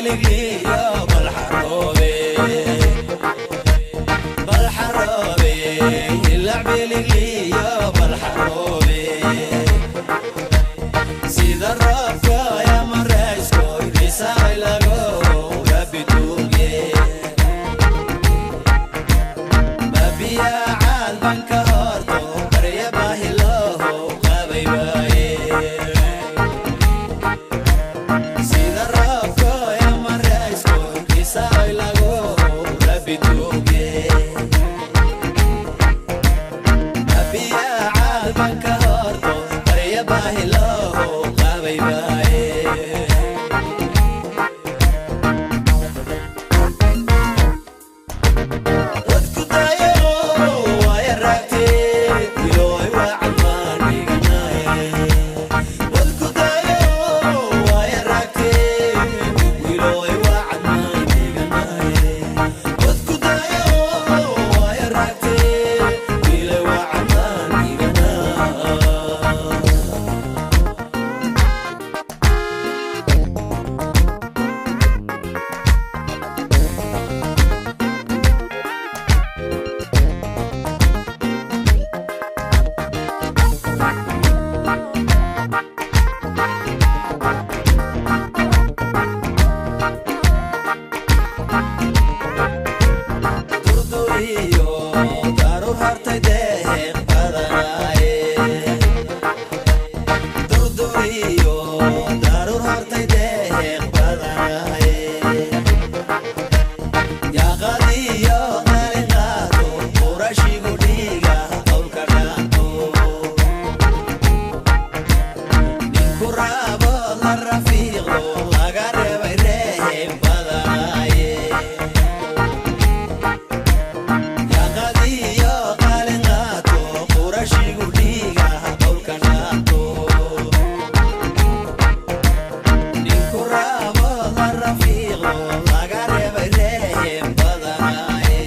biligliyo balxaroobe, balxaroobe, hilac biligliyo balxaroobe. Sida roobka yamaraysko risay lago rabituge mabiya caal banka horto barya bahiloho qabay waaye. Sida roobka yamaraysko risay lago rabituge mabiya caal banka horto barya bahiloho qabay waaye. Wadku dayo waaya raagtee wilooy waa cadmaan dhiganaye. Wadku dayo waaya raagtee wilooy waa cadmaan dhiganaye. Wadku dayo waaya raagtee wiilay waa cadmaan dhiganaa. Durduriyo daruur hartay deeq badanaaye. Durduriyo daruur hartay deeq badanaaye. Yaaqadiyo qalin qaato qurashigu dhiiga qowlka dhaanto. Ninku raabo la rafiiqdo laga reebay reeb badanaaye. Yaqadiyo qalin qaato qurashigu dhiiga qowlka dhaanto. Ninku raabo la rafiiqdo laga reebay reeb badanaaye.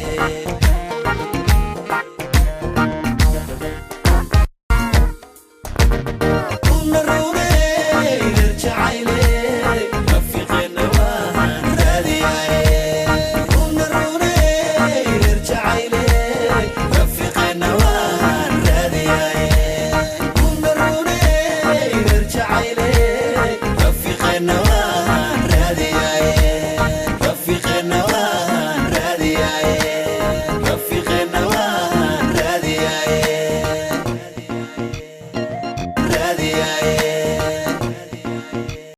Una runey jacayle rafiiqeena waan raadiyaye. Una runey jacayle rafiiqeena waan raadiyaye. Una runey jacayle